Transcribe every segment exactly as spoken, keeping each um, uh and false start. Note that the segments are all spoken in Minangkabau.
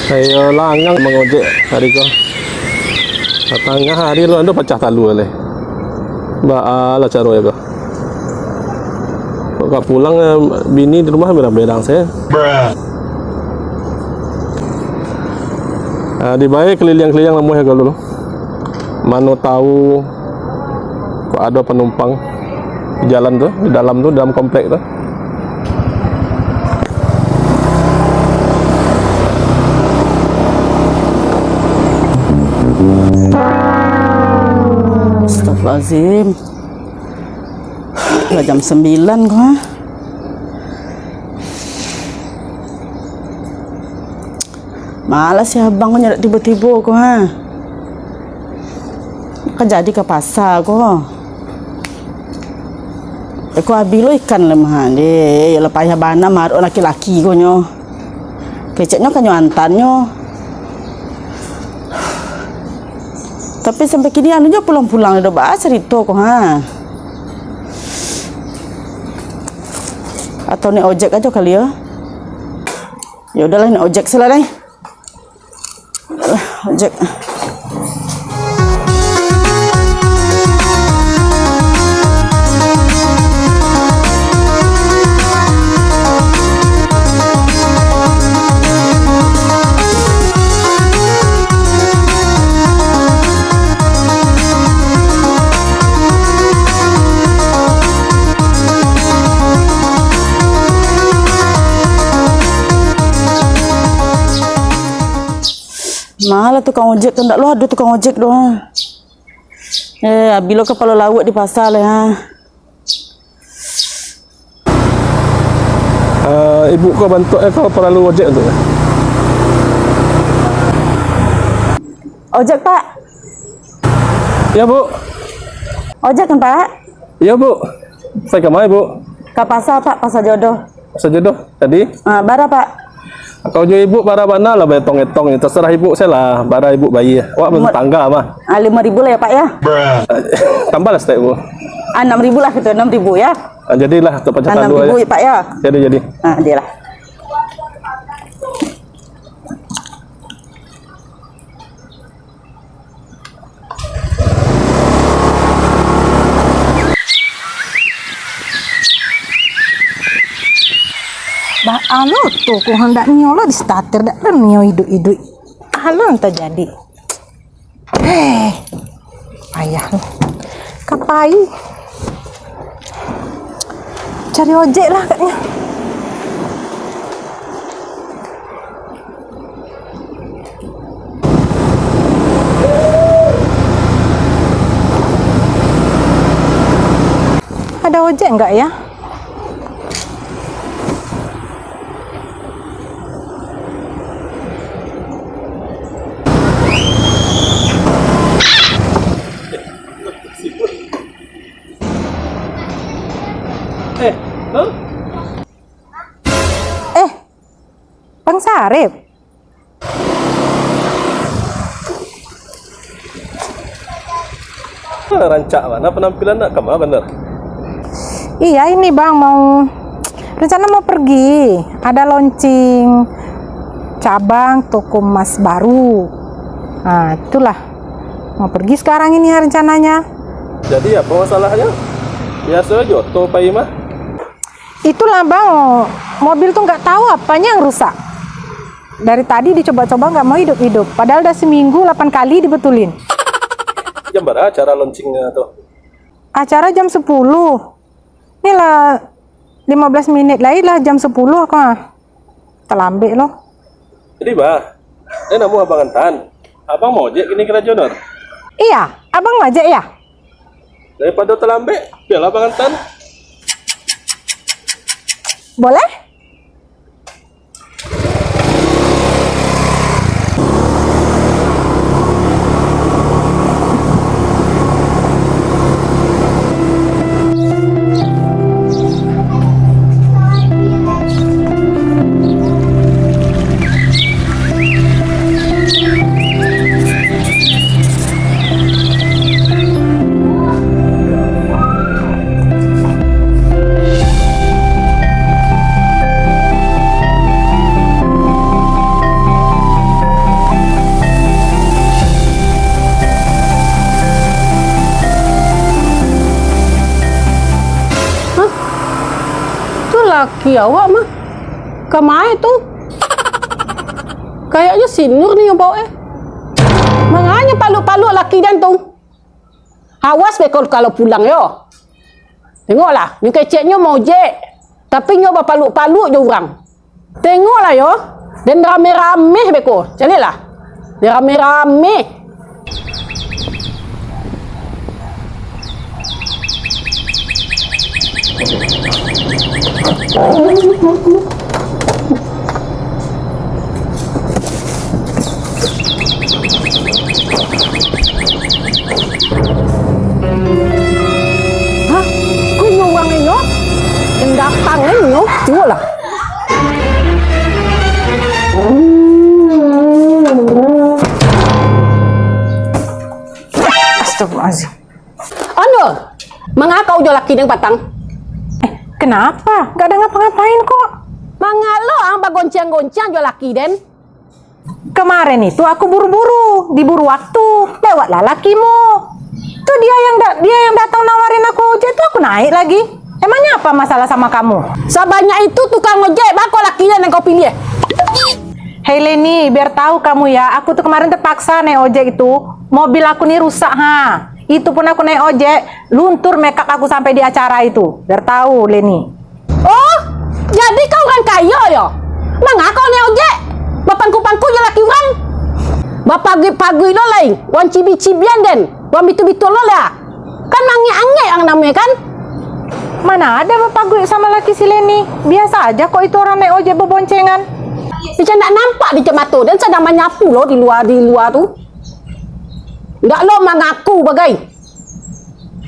Sayo langang mangojek hari ko. Satangah hari lo ando pacah talua lai. Baa lah caro ko. Kok ka pulang, eh, bini di rumah berang-berang sajo. Ah, dibae kaliliang-kaliliang lamuah ko dulu. Mano tahu kok ado panumpang di jalan tu, di dalam tu, dalam komplek tu. Astagfirullahalazim. Lah jam sambilan ko, ha? Malas si abang ko nyo dak tibo-tibo ko, ha. Kan jadi ka pasa ko. Iko abih lo ikan lah mah, deh. Yo lah payah bana maruak laki-laki ko nyo. Keceknyo ka nyo antannyo. Tapi sampai kini anu jo pulang-pulang, ado baa carito ko, ha. Atau naik ojek ajo kali yo. Yo udahlah, naik ojek se lah deh. Alah, ojek. Malah tukang ojek tu, ndak lo ado tukang ojek doh. Eh, abih lo kapalo lauak di pasa lai, ha. Ah, ibu ko bantuak e ko paralu ojek tu? Ojek, Pak. Ya, Bu. Ojek kan, Pak? Ya, Bu. Pai ka ma, Ibu? Ka pasa, Pak, pasa jodoh. Pasa jodoh. Jadi? Ah, bara, Pak? Kalau jo ibu bara bana lah, baetong-etong, terserah ibu se lah, bara ibu bayia. Awak Lima- batetangga mah. Ah, limo ribu lah ya, Pak, ya? Tambah lah setek, Bu. Ah, enam ribu lah gitu, enam ribu ya. Ah, jadilah, tu pacah Enam ribu ya, Pak, ya? Jadi, jadi. Ah, jadilah. Bah, alo tu, ku handak nio lo di starter, dak lo nio iduik-iduik. Alo nan tajadi. Heh, payah ni. Ka pai. Cari ojek lah agaknyo. Ada ojek enggak ya? Eh, Bang Sarip. Ah, rancak bana penampilan nak, kama bener? Iya, ini Bang, mau, rencana mau pergi, ada launching cabang toko emas baru. Nah, itulah, mau pergi sekarang ini ya rencananya. Jadi apa masalahnya? Biasa aja, oto pai mah. Itulah Bang, mobil tuh nggak tahu apanya yang rusak. Dari tadi dicoba-coba nggak mau hidup-hidup. Padahal udah seminggu delapan kali dibetulin. Jam bara acara launchingnya tuh? Acara jam sepuluh. Inilah lima belas menit lagi lah jam sepuluh aku ah. Terlambat loh. Jadi bah, eh namu abang antan. Abang mau ojek kini karajo nor? Iya, abang mau ojek ya? Daripada talambek, biarlah bangantan. Boleh? Iyo, awak mah. Kamae tu. Kayaknyo si Nur ni yang bawa, eh. Manganyo paluak-paluak laki den tu. Awas beko kalau pulang yo. Tengoklah, nyo keceknyo maojek, tapi nyo bapaluak-paluak jo urang. Tengoklah yo, den rame-rame beko, caliaklah. Den rame-rame. Hah? Kok inyo urang inyo? Nan datang inyo? Tengoklah. Astagfirullahaladzim. Anu, manga kau jo laki den patang? Eh, kenapa? Gak ada ngapa-ngapain kok. Manga lo ang bagoncang-goncang jo laki den? Kemarin itu aku buru-buru, diburu waktu, lewatlah lakimu. Tu dia yang da-, dia yang datang nawarin aku ojek tu, aku naik lagi. Emangnya apa masalah sama kamu? Sabanyak itu tukang ojek, bako laki den yang kau pilih? Hei Leni, biar tahu kamu ya, aku tuh kemarin terpaksa naik ojek itu, mobil aku nih rusak ha. Itu pun aku naik ojek, luntur makeup aku sampai di acara itu. Biar tahu Leni. Oh, jadi kau urang kayo yo? Manga kau naik ojek? Bapangku-pangku jo laki urang? Bapaguik-paguik lo lai, wan cibi-cibian den, wan bitu-bitu lo lah. Kan mangek-angek ang namonyo kan? Mana ada bapaguik sama laki si Leni? Biasa aja kok itu orang naik ojek baboncengan. Macam ndak nampak di mato den sadang manyapu lo di lua, di lua tu. Ndak lo mangaku bagai.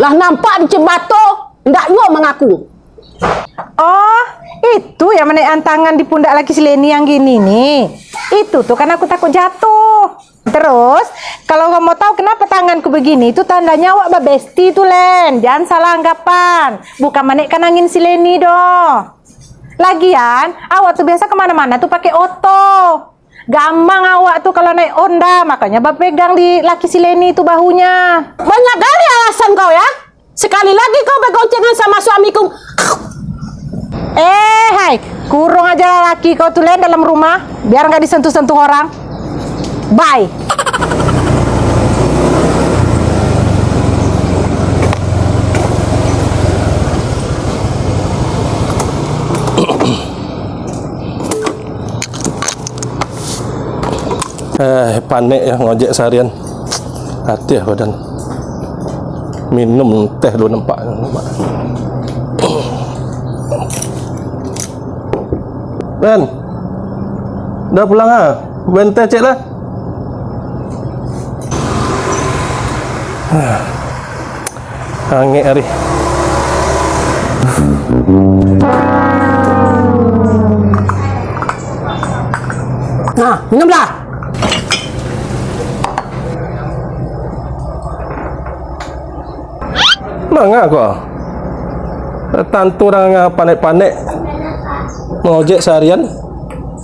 Lah nampak di mato, ndak yo mangaku. Oh, itu yang menaik tangan di pundak laki si Leni yang gini nih. Itu tuh kan aku takut jatuh. Terus, kalau kamu mau tahu kenapa tanganku begini, itu tandanya awak babesti tuh, Len. Jangan salah anggapan. Bukan manek kan angin si Leni doh. Lagian, awak tuh biasa kemana-mana tuh pakai oto. Gamang awak tu kalau naik Honda, makanya bapegang di laki si Leni tu bahunya. Banyak gali alasan kau ya. Sekali lagi kau bagoncengan sama suamiku. Eh, hai, kurung aja laki kau tu Len dalam rumah, biar nggak disentuh-sentuh orang. Bye. Eh, panek yo ngojek saharian. Atiah badan. Minum teh dulu nampak. Ben, dah pulang ah. Ben teh cek lah. Angek ari. Nah, minumlah. Manga ko? Tantu urang panek-panek mangojek saharian,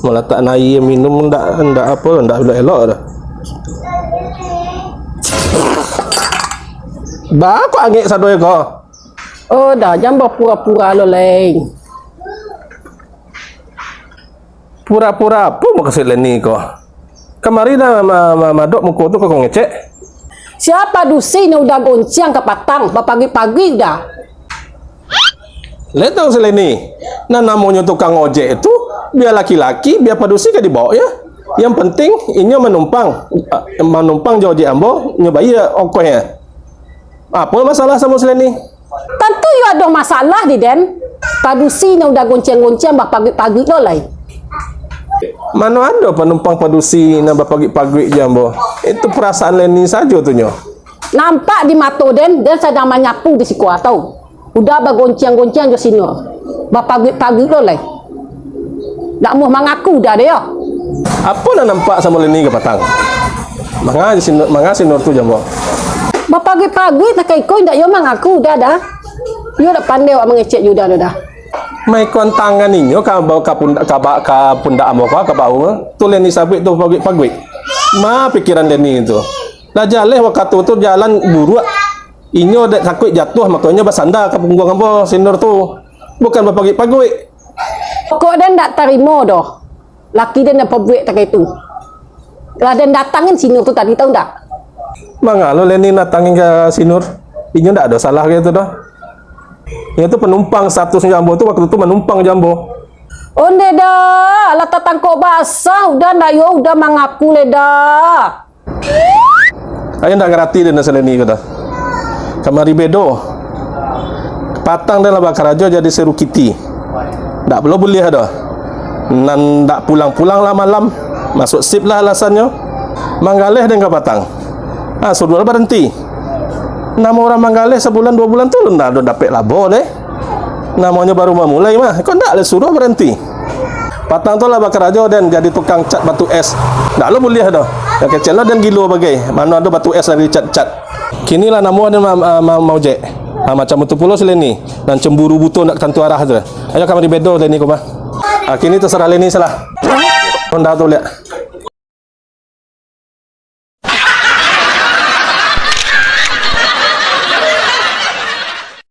malatak aia minum ndak, ndak apo, ndak elok-elok doh. Baa kok angek sado ko? Oh, dah, jan bapura-pura lo lai. Pura-pura apo mukasuik Leni ko? Kamari dah ma-, ma-, madok muko tu kok ngecek. Sia padusi nan udah gonciang kapatang, bapaguik-paguik udah. Letang si Leni, nan namonyo tukang ojek tu, bia laki-laki, bia padusi ka dibaok yo. Yang penting, inyo manumpang, manumpang jo ojek ambo, nyo bayia ongkoihnyo. Apo masalah samo si Leni? Tantu yo ado masalah di den. Padusi nan udah gonciang-gonciang bapaguik-paguik lo lai. Mano ado panumpang padusi nan bapaguik-paguik jo ambo. Itu parasaan Leni sajo tu nyo. Nampak di mato den, den sadang manyapu di siko atau udah bagonciang-gonciang jo si Nur. Bapaguik-paguik lo lai. Ndak muah mangaku dah deh yo. Apo nan nampak samo Leni kapatang? Manga si Nur, manga si Nur tu jo ambo. Bapaguik-paguik takah iko ndak yo mangaku dah dah. Yo dak pandai awak mangecek yo dah dah. Maikon tangan inyo ka ba-, ka pundak, ka ba-, ka pundak ambo ka, ka bahu. Tu Leni sabuik tu paguik-paguik. Ma pikiran Leni tu. Lah jaleh wakatu tu jalan buruak. Inyo dek takuik jatuah, makonyo basanda ka pungguang ambo si Nur tu. Bukan bapaguik-paguik. Pokok den ndak tarimo doh. Laki den ndak pabuek takai tu. Lah den datangan si Nur tu tadi, tahu ndak? Manga lo Leni natangan ka si Nur? Inyo ndak ado salah ka itu doh. Inyo tu panumpang, statusnyo ambo tu waktu tu manumpang jo ambo. Onde dah, lah tatangkok basah, udah ndak yo, udah mangaku le dah. Ayo ndak ngarati den si Leni ko dah. Kamari bedo. Patang den lah bakarajo jadi security. Ndak pulo buliah doh. Nan ndak pulang-pulang lah malam. Masuk sip lah alasannyo. Manggaleh den ka patang. Ah, suruah lah baranti. Namo urang manggaleh sabulan duo bulan tu ndak ado dapek labo deh. Namonyo baru mamulai mah, kok ndak lah suruah baranti. Patang tu lah bakarajo den jadi tukang cat batu es. Ndak lo buliah doh. Nan kecek lo den gilo bagai. Mano ado batu es dari cat-cat. Kini lah namo den ma-, ma-, ma-, maojek. Ha, macam itu pulo si Leni. Nan cemburu buto ndak tantu arah tu. Ayo kamari bedo Leni ko mah. Ha, kini terserah Leni salah. Honda tu liak.